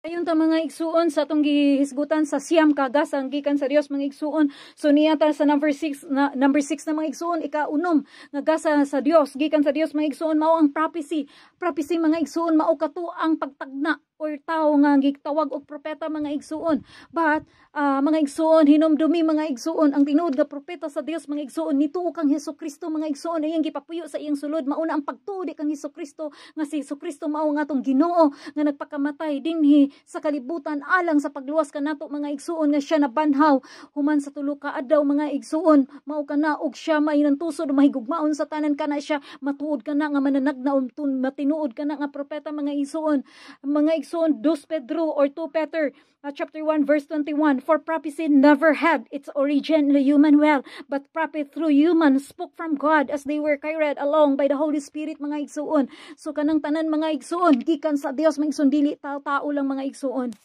Ayon ta, mga igsuon, sa atong gihisgutan sa siyam ka gasa gikan sa Dios, mga igsuon. So niya ta sa number 6 na, number 6 na, mga igsuon, ikaunom nga gasa sa Dios, gikan sa Dios, mga igsuon, mao ang prophecy. Prophecy, mga igsuon, mao kato ang pagtagna or tao nga gitawag og propeta, mga igsuon. But mga igsuon, hinumdumi, mga igsuon, ang tinuod nga propeta sa Dios, mga igsuon, nituo kang Hesus Kristo, mga igsuon, iyang gipapuyo sa iyang sulod. Mauna ang pagtuo di kang Hesus Kristo, nga si Hesus Kristo mao nga atong Ginoo nga nagpakamatay dinhi sa kalibutan alang sa pagluwas kanato, mga igsuon, nga siya nabanhaw human sa tulo ka adlaw, mga igsuon. Mao kana og siya may nantusod, mahigugmaon sa tanan. Kana siya matuod kana nga mananagna, matinuod kana nga propeta, mga igsuon. Mga igsuon, 2 Pedro or 2 Peter chapter 1 verse 21: "For prophecy never had its origin in the human will, but prophet through human spoke from God as they were carried along by the Holy Spirit," mga igsuon. So kanang tanan, mga igsuon, gikan sa Dios, mga igsuon, dili tao-tao lang, mga igsuon.